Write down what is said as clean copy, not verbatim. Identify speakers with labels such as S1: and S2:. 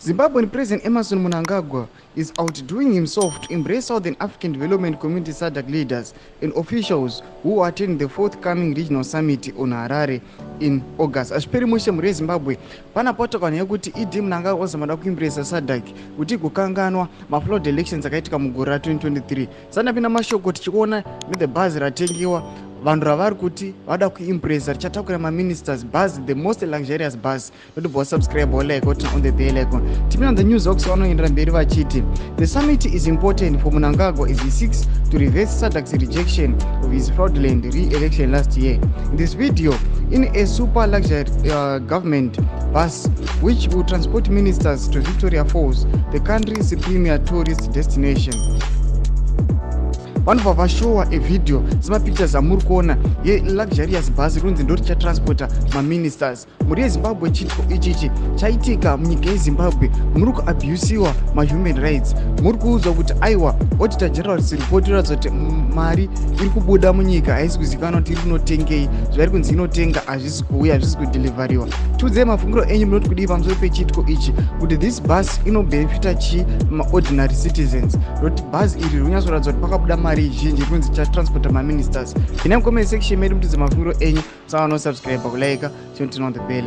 S1: Zimbabwean President Emmerson Mnangagwa is outdoing himself to embrace Southern African Development Community SADC leaders and officials who attend the forthcoming regional summit on Harare in August. Hazviperi mushe, mhuri yeZimbabwe. Panapa nyaya yekuti ED Mnangagwa ozama kuimpresa SADC kuti igukanganwa mafraud elections akaitika mugore ra2023. Sandapinda mashoko, tichikuona nethe bhazi ratengiwa, vanhu ravari kuti vada kuimpresa, richatakura maministers, bus, the most luxurious bus. Notibva wasubscribe, walike, woturn on the bell icon. Tipinda the news ox, vanoendera mberi vachiti the summit is important for Mnangagwa as he seeks to reverse SADC's rejection of his fraudulent re-election last year. In this video, in a super luxury government bus which will transport ministers to Victoria Falls, the country's premier tourist destination. Vanobva vashowa evhidhiyo semapictures amuri kuona yeluxurious bus rinonzi ndo richatransporta maministers. Mhuri yeZimbabwe, chiitiko ichichi chaitika munyika yeZimbabwe. Muri kuabusiwa mahuman rights. Muri kuudzwa kuti aiwa, Auditor General's report iratidza kuti mari iri kubuda munyika haisi kuzivikanwa kuti iri kunotengei. Zvairi kunzi inotenga hazvisi kuuya, hazvisi kudhilivhariwa. Tiudzei mafungiro enyu, munoti kudii pamusoro pechiitiko ichi, kuti this bus inobhenefita chii maordinary citizens, nokuti bhazi iri rinonyatsoratidza kuti pakabuda mari zhinji, rinonzi chatransporta maministers. Ine mucomment section medu, mutiudze mafungiro enyu. Saka nosubscribe, kulike, turn on the bell.